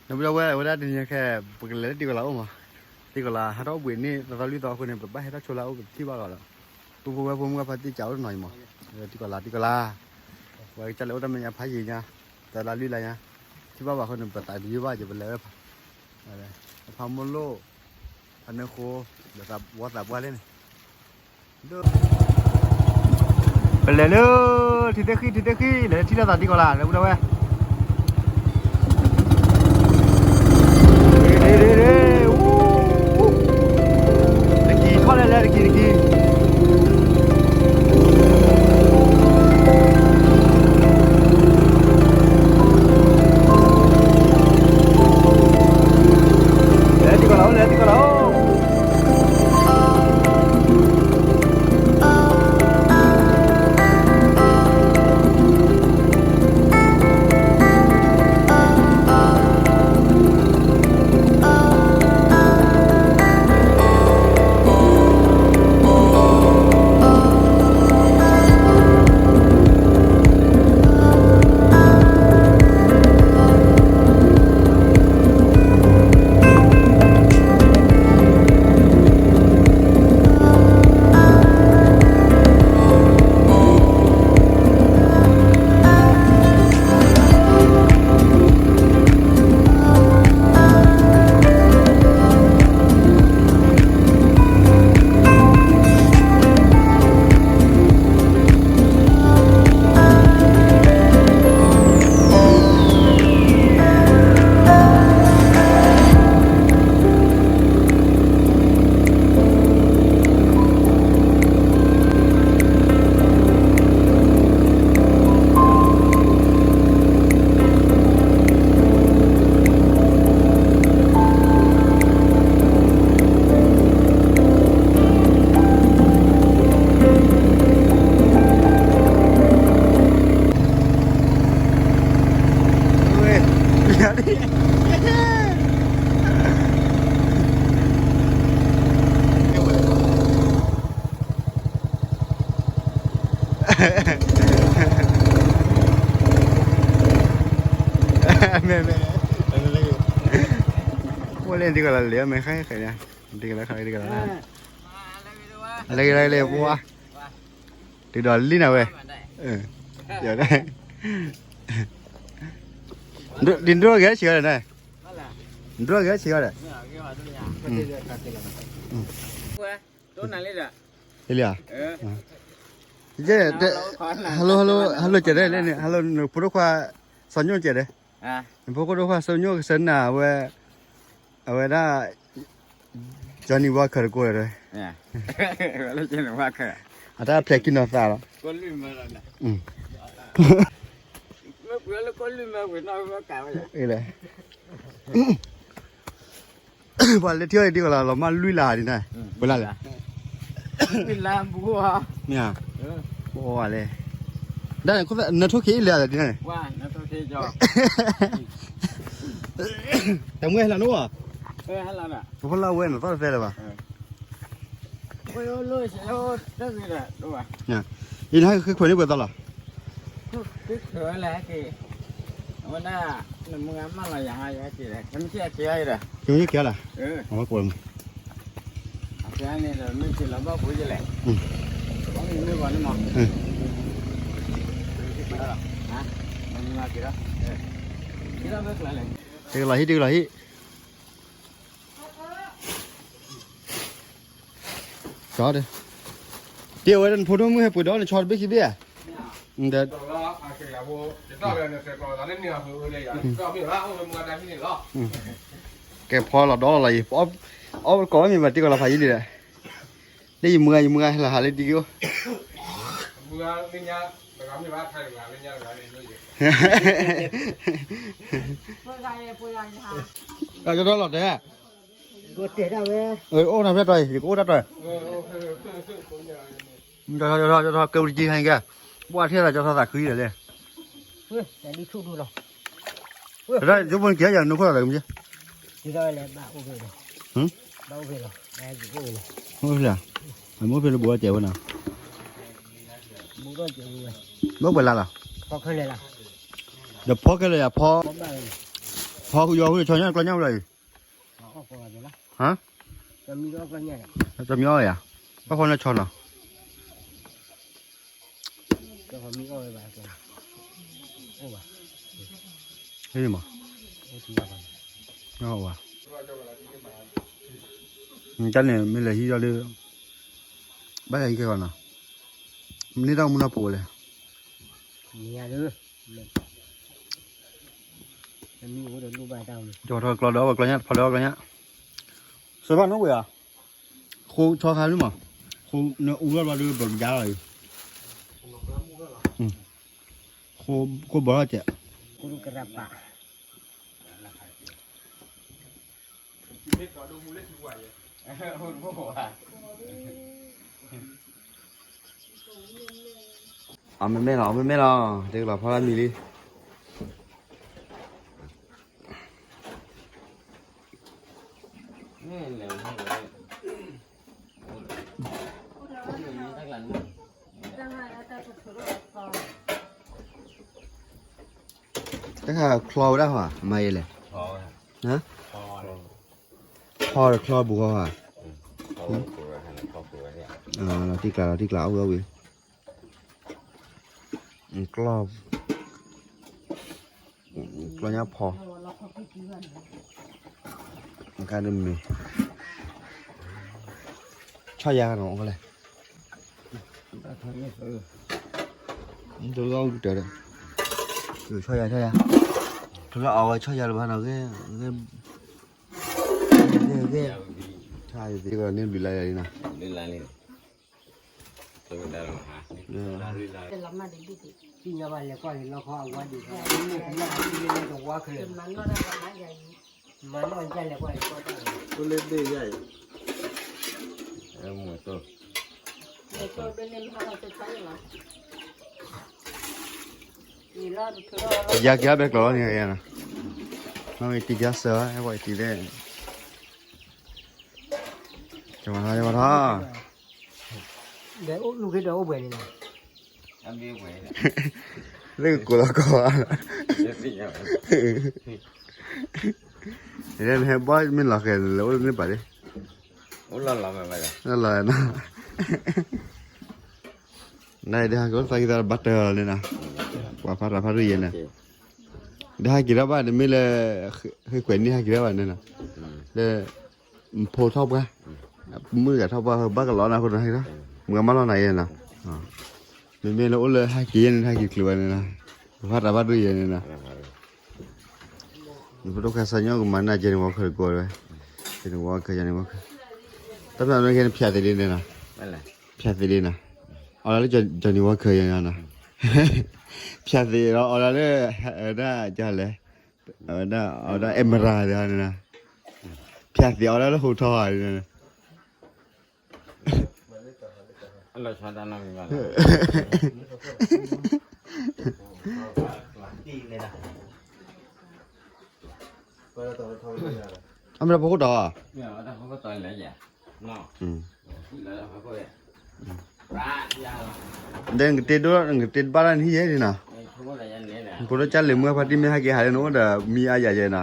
ဒီပုၢ်ဒီဝဲၢ် အဝဲဒၣ်တနံၤညါခဲ ပကလဲၤလၢတံၢ်ကီၤလၤအိၣ်မး, တံၢ်ကီၤလၤဟးထီၣ်ဘှံးန့ၢ်သီသီလွံၢ်သီအဃိန့ၣ် ပဘၣ်ဟဲထီၣ်ဆိလၢအအိၣ်ကထံၣ်ဘၣ်ကီးဒီး ပုၢ်ဖိဝဲၢ်ဖိမုၣ်ခွါဖါတံၢ်ကးအိၣ်တနီၤအံၤမး, တံၢ်ကီၤလၤ တံၢ်ကီၤလၤ, ပှၤကစၢ်လဲၤအိၣ်တၢ်မဲာ်ညါဖးယံာ်ညါ, သၢလါလွံၢ်လါညါ, ထံၣ်ဘၣ်ဘၣ်အဃိန့ၣ် ပသးတယုၢ်ဘၣ်ယပလဲၤဝဲ ဖးမိၢ်လိၣ်, ဖးနၢဃိ, ဒီးသးဝီသးပှၢ်လၢန့ၣ် ပလဲၤလၢ ထံသ့ၣ်ဃံ ထံသ့ၣ်ဃံ လဲၤထံၣ်လိာ်သးတံၢ်ကီၤလၤ ဒီပုၢ်ဒီဝဲၢ်, တကံၤထီၣ်လဲၣ်လဲၣ် တကံၤ တကံၤ လဲၤတံၢ်ကီၤလၤအိၣ် လဲၤတံၢ်ကီၤလၤအိၣ်. အိၣ်လဲၣ် တံၢ်ကီၤလၤလဲၤ မဲာ်ဃဲဃဲန့ၣ်, တံၢ်ကီၤလၤ တံၢ်ကီၤလၤ, လဲၤလဲၤလဲၤ ပှၤ, တုၤဒီးလံနၤဝဲ, ဒ်ဒိၣ်ဂဲၤဆံးအီၤဒီး, ဒ်ဒိၣ်ဂဲၤဆံးအီၤဒီး, လံဧါ, hello hello hello ကဲဒဲးလဲၣ်န့ၣ် hello နဖိဒိၣ်ခွါ စီၤညိၣ်ကဲဒဲး, နဖိဒိၣ်ခွါစီၤညိၣ်ကဆၢနၤဝဲ, အဝဲဒၣ် Johnny Walker တကိးဒီး, အတၢ်ဖျဲးကံၢ်နီၤသးလီၤ, ပှၤလဲၤထံၣ်အီၤဒ်ကီၤလၤ လီၤမၢ်လွံၢ်လါဒ်န့ၣ်, ပှၤလၢ်, မ့ၢ်ဧါ, ပအီၣ်ဝဲလဲၣ်, ဒ်န့ၣ် နထိၣ်ခံအံၤလဲၤဒ်န့ၣ်, တမ့ၢ်ဟဲလီၤနီၤ, ပဖိလၢအဝဲန့ၣ်သီၣ်တသဲလၢၤဘၣ် အံၤနဟဲဃုခွဲးန့ၢ်ပှဲၤသီလီၤ, အဝဲဒၣ် နမုၢ်ဂၤမၢလီၤယၤဟါယဟဲက့ၤလဲၣ်, ကမ့ၢ်က့ၤလီၤ, အဝဲကိးမး, အန့ၣ်ဒီးမ့ၢ်က့ၤလီၤဘၣ်ဖိယလဲၣ်, မ့ၢ်ဂီၤန့ၣ်မး, တကလီၤဟံၣ် တကလီၤဟံၣ် ကၠီဒီး, တ့ၢ်ဝဲဒၣ်နဖိဒိၣ်မုၣ်ဟဲပှ့ၤဒီးနဆီတဘ့ၣ်ခံဘ့ၣ်ဧါ, ဒီး, ကဲဖီလီၤဒီလီၤလီၤအံၤ, အီၣ်ကိးဝဲမ့ၢ်ဘၣ်တ့ၢ်ကီၤလၤဖးယံာ်လံဒီး, လၢယမုၢ်ဂၤ ယမုၢ်ဂၤဟဲလီၤဟးလၢဒ်က့ၤအိၣ် ကၠီထီၣ်လီၤတဲာ်, အိၣ်နၤဖဲတီၤအံၤ ယကအိၣ်တၢ်တီၤ, ကၠီထီၣ် ကၠီထီၣ် ကၠီထီၣ် ကဲဝံၤတကံဟဲကဲ, ပှၤထံၣ်သးကၠီထီၣ်သးခုအံၤဒီးလဲၣ်, ယဖိနက့ၤယၤနခိၣ်လီၤလၢကမ့ၢ်, အိၣ်ဖဲလၢ, အမ့ၢ်အိၣ်ဖဲလၢဘူးအတဲာ်ဝဲနီၤ, ဘၣ်ပှဲၤလၢလီၤ, ဒီးဖီခဲလၢာ်ယၤဖီ, ဖီဃုာ်ယီၤဃုာ် ဆီညၣ်ကျီညၣ်ဝဲလီၤအံၤ, ဟါ, တမံၤအီၣ်ယၤ, ဘၣ်ဖီန့ၣ်ဆီနီၤ, ဟ့ၣ်မး, တၢ်န့ၣ်မ့ၢ်လဲၤဟံးဒီးလၢ ဘၣ်ယၤဟံးကဲဂီၤနီၤ, မ့ၢ်တၢ်မူနီၢ်ပူၤလဲၣ်, ကီထီၣ်ကျီဒီးဝဲကျီညၣ် တဖီဒီးဝဲကျီညၣ်, စၢၤဘၣ်နီၣ်ဝဲဧါ, ဃိဆီခါဒ်မး, ဃိနအူထီၣ်ဘျီဒီးပကဒါလီၤအံၤ, ဃိဘီထီၣ်ကဲး အမ့မ့ၢ်လီၤ အမ့မ့ၢ်လီၤ တကလီၤဖီလာ်မံၤလံ, တခါချီဝဲဒၣ်ဟါ မၤယဲလဲၣ်, ဖီဒီးချီဘူးဃီဧါ, လီၤတံၢ်ကျါ လီၤတံၢ်ကျါ အိၣ်ဝဲအိၣ်ဝဲ, ကျီ ကျီညါဖီ, ကါဒမ့ၢ်, ဆီၣ်ယၤနီၤ အိၣ်လဲၣ်, တလီၢ်ကတၢၢ်ဒီး, ဆီၣ်ယၤ ဆီၣ်ယၤ, တလီၢ်အဝဲဆီၣ်ယၤလၢၤဘၣ်နီၤ, ဂ့ၤ, ဂ့ၤ, ဂ့ၤ, ဂ့ၤန့ၣ်ဘျုးလါယၤလံနီၤ ယၤက့ၤအဘဲကျီလီၤန့ၣ်, နီၢ်ဂ့ၤတံၤကစၢၤ, အဲၣ်ပှၤတံၤလဲၣ်, ကမၤထီၣ် ကမၤထီၣ် လၢကကိးလီၤကီၢ်, နဟဲဘီမ့ၢ်လီၤဃဲၤ လဲၤအိၣ်လၢန့ၣ်ပာ်လံ, လၢလီၤနီၤ, နဒ်ဟဲက့ၤအိၣ်သးက့ၤသးဘၣ်တၢၢ်လီၤန့ၣ်နီၤ, ပှၤဖးတၢ်ဖးဒိၣ်ယဲန့ၣ်, ဒ်ဟဲက့ၤထီၣ်ဘၣ်န့ၣ်မ့ၢ်လၢ, ဃ့ကွဲးန့ၢ်ဟဲက့ၤထီၣ်ဘၣ်န့ၣ်နီၤ, လၢ ဖိထီၣ်ပှၢ်, မုၣ်ဂၤထီၣ်ပှၢ် ဘၣ်ကလီနၤအဃိန့ၣ်, မုၢ်ဂၤမၢလီၤနၤယဲနီၤ, မ့မ့ၢ်လၢအိၣ်လၢဟဲက့ၤယဲန့ၣ် ဟဲက့ၤချုးဝဲန့ၣ်နီၤ, ပှၤဖးတၢ်ဖးဒိၣ်ယဲန့ၣ်နီၤ, နဖိဒိၣ်ခွါစၢ်ညီကမၤန့ၢ် Johnny Walker တကိးဝဲ, Johnny Walker, Johnny Walker, တၢ်ဖျါန့ၣ်ကဲန့ၣ် ဖၠးသ့လံန့ၣ်နီၤ, ဖၠးသ့လံနီၤ, အီၤလၢ Johnny Walker ယဲနီၤ, ဖၠးသ့ဒီးအီၤလၢ, ဒ်လဲၣ် အဝဲဒၣ် အဝဲဒၣ် Emerald န့ၣ်, ဖၠးသ့အီၤဒၣ်လၢဟိထီၣ်ဧါန့ၣ်, အမ့ၢ်ဖိခိၣ်တီၤဧါ, ဒီးနကတ့ဒိၣ် နကတ့ဘၣ်တၢ်နဟံၣ်ယဲန့ၣ်နီၤ, ဖိဒိၣ်ကၢ်လံၤမုၢ်ဖါတံၢ်မ့ၢ်ဟဲက့ၤဟးလၢနအိၣ်ဒီးမံအါယၤယဲနီၤ,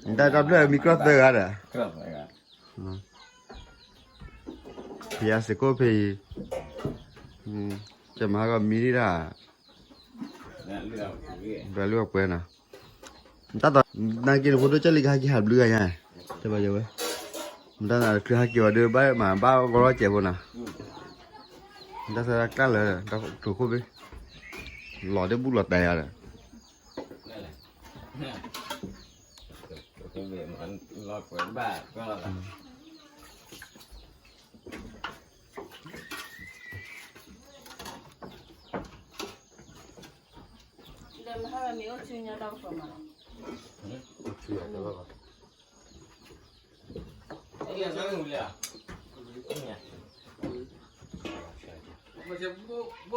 နတၢ်တၢ်ဘျၢမံကြီသၢဂၤဒီး ဖဲယၤစ့ၢ်ကီးဖဲအံၤ, ကမၤဟးဂီၤမံဒံးတၢ်, ဘျၢလုၢ်အပှဲၤနီၤ, တၢ်သိး, နက့ၤနဖိဒိၣ်ကၢ်လံၤကဟဲက့ၤဟးဘျုးဂၤညါ, တဲဘၣ်ယဝဲ, မတၤနၤတချုးဟဲက့ၤဝဲဒီး ဘၣ်မၤဘၣ်ဂီၤလီၤကဲးဖိနီၤ, တၢ်သၢတၢ်ကျၢ်လၢ တၢ်တိာ်ခိၣ်ဘ့ၣ်, လီၤတဘူၣ်လီၤတဲာ်ယၤ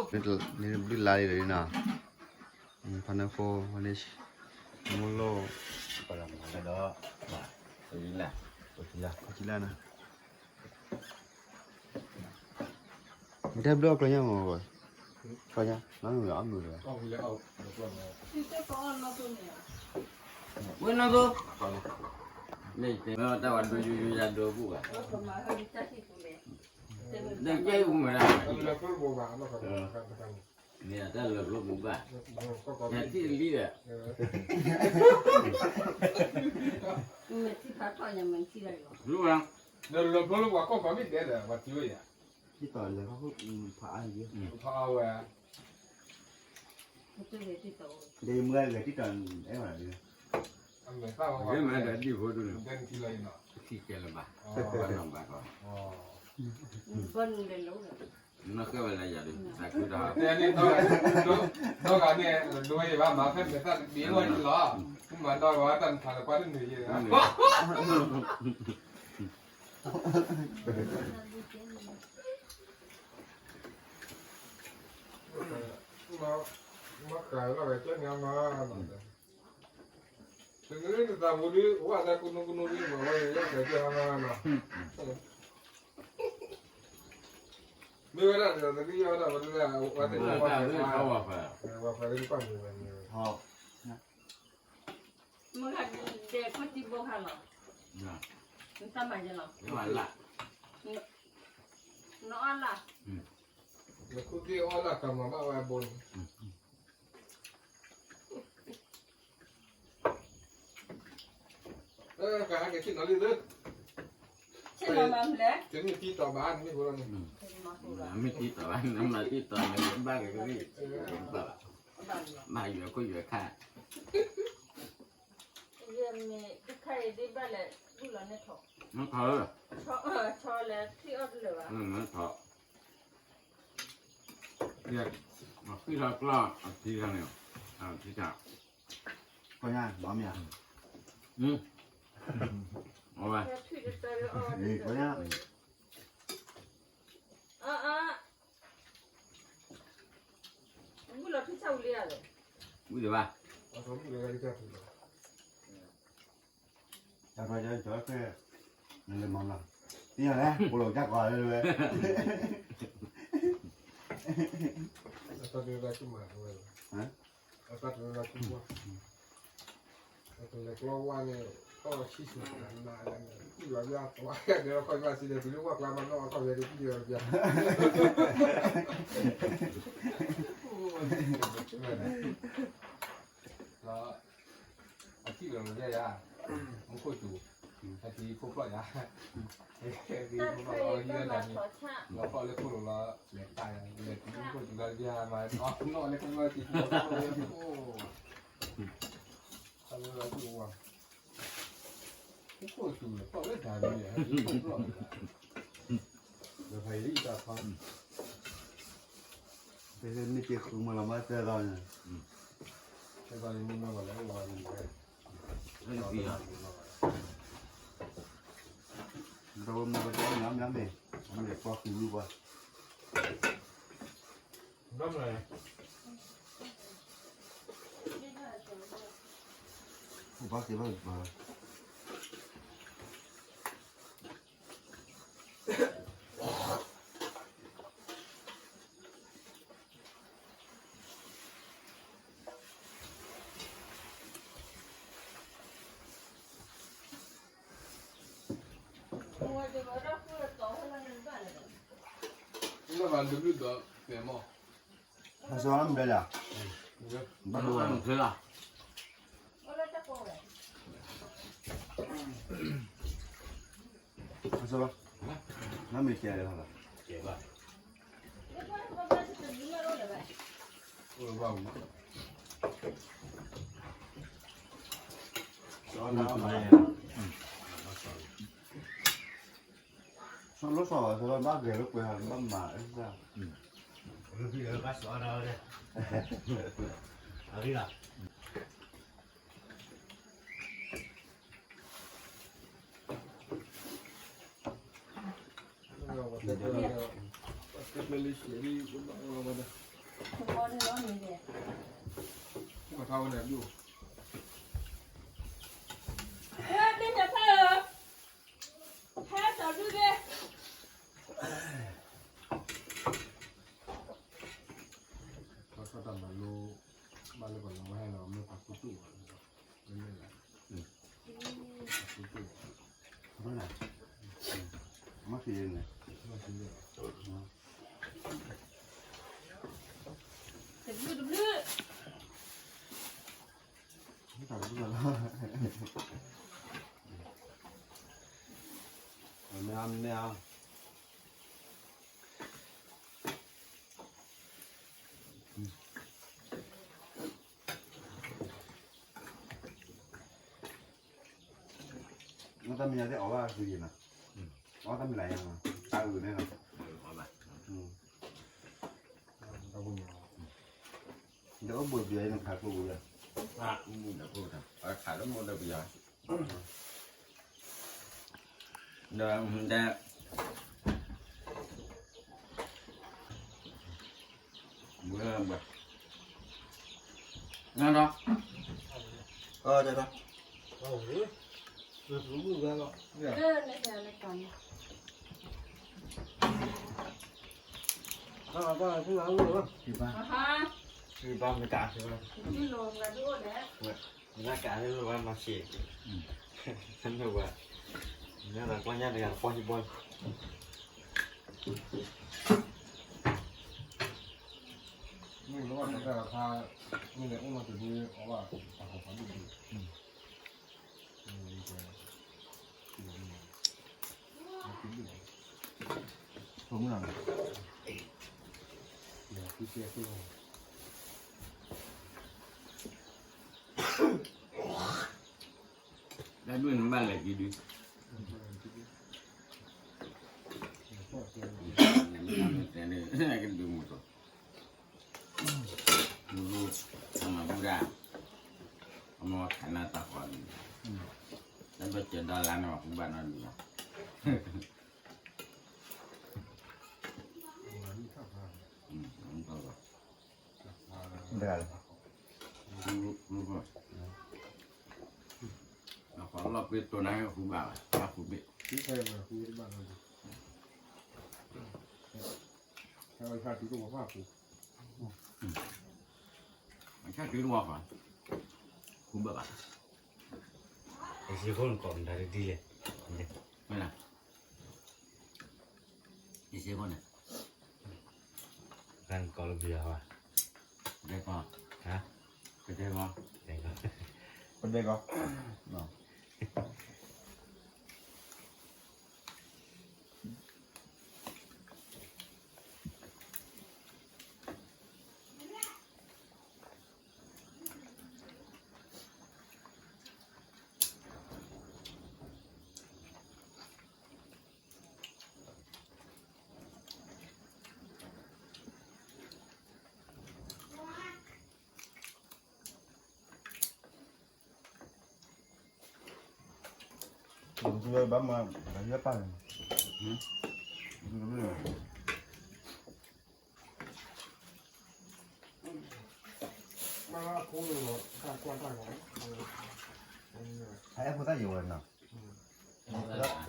ဒီး န့ၣ်ဘျုးလါလံဒီးနီၤ, ဖါနၢဖိ ဖါနၢ, မူလိၣ်, ဒီး, လါ, လါနီၤ, မ့ၢ်တဲဘျုးအီၣ်ကျီညါမ့ၢ်, ကျီညါ, နီၢ်မုၢ်လၢအီၣ်မုၢ်လၢ, အီၣ်မုၢ်လၢ, ဝဲနီၢ်သိ, မ့ၢ်တဲတၢ်ဝဲဒိယိယိယၤဒိပူၤဘၣ်, တကဲပူၤမးဒၣ်, မ့ၢ်တၢ်လၢဖျိပူၤဘၣ်, ယထံၣ်လံဒီး, မ့ၢ်ထံၣ်ဖးထီၣ်ညါမ့ၢ်ထံၣ်လီၤ, လၢဖျိလၢပှၤကီၢ်ပှၤမ့ၢ်တဲဒီး ပှၤထံၣ်ဝဲယၤ, ထံၣ်တီၤလၢဖးအါယံၤ, ဖးအါဝဲ ဒ်မုၢ်ဂၤဂဲၤတံၢ်တီၤအဲၣ်ဘၣ်လၢ, မ့ၢ်ဒီးဒံၣ်ဖိဒိၣ်န့ၣ်, ထံၣ်ကဲလၢၤဘၣ်, ဘၣ်နီၢ်ဘၣ်ကီး, နီၢ်ကဲဝဲလၢယၤဒုး, သးခုဒီး, ဒီဂၤန့ၣ်, ဒိယဘၣ်မၤဖဲမဲာ်သၣ်တဘ့ၣ်ဝဲလီၤ, မ့ၢ်မၤဒီဂၤတၢ်နထးလၢပှၤတနုာ်ယဲ, မၤဃာ်လီၤဝဲကဲန့ၣ်မၤ, တနံၤနသးပူၤဒုး ဝဲသးကနိကနိဒုး မၤဝဲန့ၣ် ယဲၢ်ကဲကဲမၤနီၤ, မ့ၢ်ဝဲဒၣ်ဒီး သးကယီၢ်ဝဲဒၣ်ဝဲဒၣ်, ဝဲသ့ၣ်တဖၣ်, ဝဲဖးသ့ၣ်တဖၣ်မ့ၢ်ဝဲန့ၣ်, မ့ၢ်ဂၤဒဲးခိၣ်တံၢ်ဘိခါလီၤ, နတၢ်မၤယဲလီၤ, နအီၣ်လၢ်, နခိၣ်တံၢ်အီၣ်လၢ်ကမၤဘၣ်ဝဲအဘိန့ၣ် ကဟဲက့ၤဆ့ၣ်နီၤလံလၢ, ဆ့ၣ်နီၤမၤမနုၤလဲၣ်, တမ့ၢ်တံၢ်တီၤဘၣ် နမ့ၢ်ဖိလီၤန့ၣ်, မ့ၢ်တံၢ်တီၤဘၣ် နမၤတံၢ်တီၤန့ၣ် ဘၣ်ကကရံၣ်, ဘၣ်ယွၤခိၣ်ယွၤခါ, ယမ့ၢ်တခါအံၤဒ်ဘၣ်လဲၣ်, ဒူၣ်လီၤန့ၣ်ထီၣ်, ထီၣ်, ဆီလဲၣ် ထံၣ်အီၣ်တလၢာ်ဘၣ်, ထီၣ် အဃံထီၣ်ကျီၢ် အထံထီၣ်န့ၣ်, အထံထီၣ်, ကီၢ်ညါမီမ့ၢ်ဧါ, အဝဲ, ကီၢ်ညါ, ဝံၤလီၤထူၣ်ဆၣ်ဝံၤလံဧါလဲၣ်, ဝံၤလီၤဘၣ်, တၢ်ဖဲကၠီကၢၣ်, နလဲၤမၤလီၤ, သ့ၣ်ညါလဲၣ် ပလိာ်ကၢ်ကွၢ်လၢဝဲ, အတၢ်တဝဲဒၣ်ကမၤဝဲ, အတၢ်တဝဲဒၣ်ကမၤ, ကလဲၤကျီဝါန့ၣ်, အီၣ်ဆံဆူၣ်နၤနၤ, ထံၣ်ဘၣ်ဘၣ်, ကီၢ်ဘၣ်စံးဒီး တုၤလၢဝၣ်ကျါမၤနီၣ်အီၣ်ကီၢ်ဘၣ်တထံၣ်ဘၣ်ဘၣ် ဒီးအထံၣ်လီၤလၢယၤ, မူခိၣ်စူၤ, အထံခိၣ်ဖျီၣ်ယၤ, အထံခိၣ်ဖျီၣ်ယၤ, ဟံးဝဲဒၣ်န့ၣ်, လီၤဖျီၣ်လၢခိၣ်လိၤလီၤ, လဲၤတၢ်ယၤ, လဲၤထံခိၣ်စူၤလၢယၤမး, နီၣ်လၢခိၣ်ဖျီၣ်စံး, တၢ်လၢလီၤခိၣ်ဝါ, မူခိၣ်စူၤန့ၣ် ဖျီၣ်လၢတၢ်န့ၣ်, ဒီးဖးယံၤတၢ်ဖီ မ့ၢ်က့ၤဃုမၤလီၤမၢ်သၢသီန့ၣ်, သၢသီန့ၣ်မ့ၢ်နီၢ်ဂီၤလၢအိၣ်ဝဲန့ၣ်, ဒီးဝဲမ့ၢ်ကတီၢ်မ့ၢ်မ့ၢ်, အမ့ၢ်ပှၤဃုလူပှၤ, ဘၣ်က့ၤဘၣ်က့ၤပှၤ လၢဘၣ်တဘျုးဒီး ပဲမီၢ် အစၢၤမ့ၢ်လဲၣ်, ဘၣ်ဒိဘၣ်နီၢ်, အစၢၤဘၣ်, နမ့ၢ်ကဲလဲၣ်, စီၤလိစီၤဘၣ် စီၤဘၣ်ဂဲၤလိာ်ကွဲဟး ဘၣ်မၤအၢသၣ်, ဘၣ်စီၤဒၣ်ဝဲ, အဂ့ၢ်လီၤ. ပှၤထီၣ်တၢ်မၤလိ ဘၣ်လၢပှၤလီၤဝဲဟဲလီၤ မ့ၢ်ပှၤကူတူၢ်ဘၣ်လီၤ, မ့မ့ၢ်လၢ မ့ၢ်န့ၣ် တဘျုးတဘျုး မ့ၢ်အမ့ၢ် နတၢ်မံၤညါသ့ၣ်အီၣ်ဘၣ်ဃုယံၤနီၤ, အီၣ်တၢ်မံၤလၢယံၤနီၤ, တၢ်အုးန့ၣ်နီၤ, ဒီးအိၣ်ဘှံးပယီၤအံၤနခးကျိပူၤယၤ, ခးလၢမိၢ်ဒီးပယီၤ, ဒီး ဘၣ်, နဒီး, အၢ တၢ်တၢ်, ဘၣ်, ဘၣ်မတၤ, မတၤကးလၢလၢဘၣ်မၤရှ့, မ့ၢ်ဝဲ, မ့ၢ်ဒီးကွၢ်ညါတဂၤကွၢ်ဟံၣ်ဘီလီၤ. မ့ၢ်လၢဘၣ်တၢ်တၢ်ဖး, မ့ၢ်လဲၤအိၣ်မၤတဒုအီၣ်ဘၣ်, အဟိဖးဒိၣ်ဒု, မ့ၢ်လီၤ, တၢ်ဒုးန့ၣ်ဘၣ်လဲၤက့ၤဒုး, ကဒုးမူတၢ်, မၤဘူဒၣ်, အမ့ၢ်ခးနၢ်တၢ်ဃီန့ၣ်, တၢ်ဘၣ်စၢၤဒီလါန့ၣ် ပှၤကူဘၣ်နီတမံၤလီၤ. တဂၤလၢ, အလီၢ်ပ့တိၢ်နါဟူဘၣ်ဘၣ်, တၢ်ဟူဘ့ၣ်, အဆၣ်တုၤတဝီဃီ, ဟူဘၣ်ဘၣ်, ယစ့ခိၣ်နကိးမတၤတဒ်လဲၣ်, မ့ၢ်လၢ ယစ့ခိၣ်န့ၣ်, တၢ်နကိးလၢပယီၤဘၣ်, ကဒဲကီ, ဟါ, ကဒဲကီ, ကဒဲကီ, ဘၣ်မၤ, ဘၣ်ယဲပၢ်န့ၣ်, အအဲၣ်ဖိသၣ်ယိာ်ဝဲနီၤ,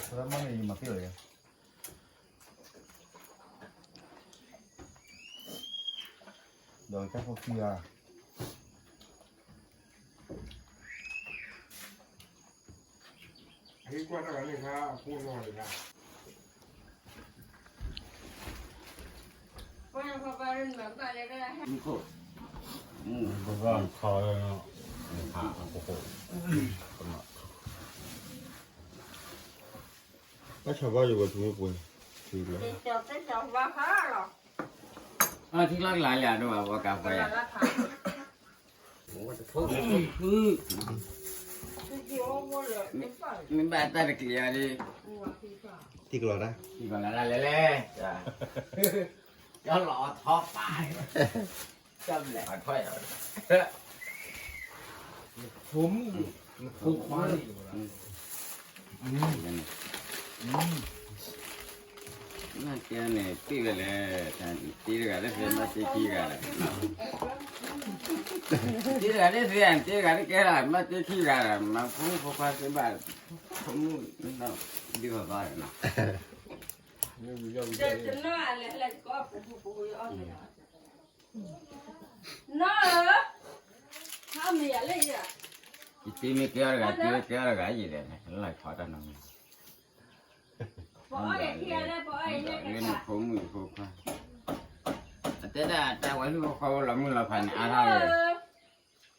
ဖိသၣ်မီၢ်န့ၣ်ယမၤသ့လီၤယဲ, ဒီးကၢ်ဖိခံဂၤ ဟံးကွၢ်တၢ်ဂၤန့ၣ်ခါအဖိနီၢ်တဂၤ, ပှၤခီပၤရနဘၣ်လဲၣ်, ပှၤခီ, ခီ, ဘၣ်ဆၣ်ဘၣ်ယိာ်ဝဲထူမ့ၢ်ပှဲၤ, ထံကျါ, ထံကျါကလါလၢအဒိၣ်ဘၣ်ပှၤကါပှဲၤယၤ, မ့ၢ်ဘၣ်တၢ်တက့ၢ်အီၤဒ်, ထံကျါတၢ်, ထံကျါတၢ်လဲၣ်လဲၣ်, ကၠီလီၤအထီပာ်, ကၠီလဲၤအထီယၤ, ဖိမုၣ်, ဖိခွါန့ၣ်, နကဲန့ၣ် တ့ၢ်ဝဲလဲၣ်, တ့ၢ်တဂၤတသ့ မ့ၢ်တ့ၢ်ခံဂၤလဲၣ်, တ့ၢ်တဂၤတသ့ တ့ၢ်တဂၤတကဲလၢ မ့ၢ်တ့ၢ်ခံဂၤလဲၣ်, မ့ၢ်ဖိမုၣ်ဖိခွါသ့ဘၣ်, ဖိမုၣ်, ဒ်ဘၣ်ဘၣ်န့ၣ်, နီၢ်ဧၢ, ဟါမ့ၢ်ယၤလဲၣ်ယၤ, ယတ့မ့ၢ်ကဲအီၤတဂၤ တ့မ့ၢ်ကဲအီၤတဂၤယံၤလဲၣ်န့ၣ် လၢထီတၢ်နီၢ်မ့ၢ်, ပအီၣ်ယဲၢ်ထံၣ်ဧါ, ပအီၣ်ယဲၢ်ထံၣ်ဧါ, ဖိမုၣ်ဖိခွါ, အတဲဒၣ်တၢ်ဝဲဟံၣ်ဖိဃီဖိလီၤမုၢ်လီၤဖးန့ၣ် အါထီၣ်လၢ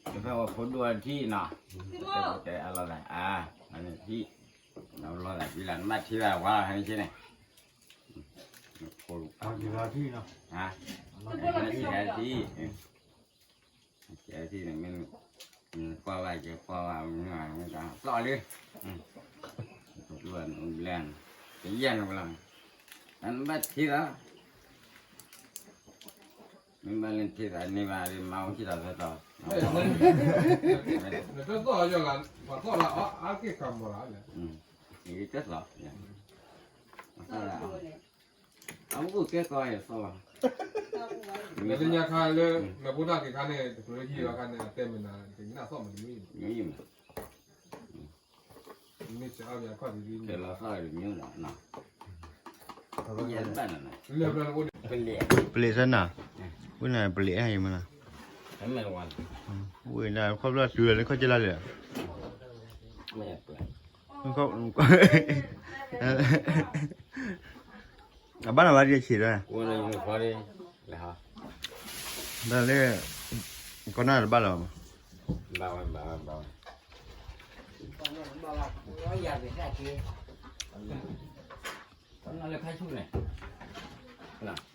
တဖဲဝဲဖိဒိၣ်ထံၣ်နီၤ, တဲအလီၤသး အါ, ထံၣ်, လီၤသး ဝံၤလၢနဘၣ်ထံၣ်ဘၣ်ဝါလီၤဟဲန့ၣ်န့ၣ်, ဖိ, ထံၣ်, ထံၣ်န့ၣ်မ့ၢ် ကွၢ်ဝဲကဲကွၢ်ဝဲ, သီၣ်လံ, ဘျဲၣ်, ကယဲၢ်န့ၣ်လီၤ, နဘၣ်ထံၣ်လီၤ, မ့ၢ်ဘၣ်လၢထံၣ်သးန့ၢ်ဘၣ်ဒီး မၤအိၣ်ထံၣ်သးဖဲတီၤ, နတသီၣ်ယီၤလၢ ပှၤသီၣ်လၢအီၤ အါက့ၢ်ခါမီၤလၢ်လဲၣ်, တသီၣ်, အအိၣ်ကဲကီးယသီၣ်ဘၣ်, နသ့ၣ်ညါခါလၢ နဖိဒၣ်က့ၤခါန့ၣ် တချုးလၢဟံၣ်လီၤခါန့ၣ် အတဲမနၤ ကနၣ်သီၣ်မနုၤမ့ၢ်, မ့ၢ် ပလ့းသၢနၤ, ဝဲန့ၣ်ပလ့းအါယမနၤ, ဝဲဒၣ်ခီဖျိတုၤလၢခီၣ်ကၢလါလဲၣ်, အဘၣ်နၤဘၣ်ဒ်ဆံးဒီး, တၢ်လၢ ကီၢ်နၢ်တဘၣ်လီၤ, ဘၣ်ဝဲ, ဘၣ်ဝဲ, ဘၣ်ဝဲ, ကီၢ်နၢ်လၢခါဆူၣ်န့ၣ်,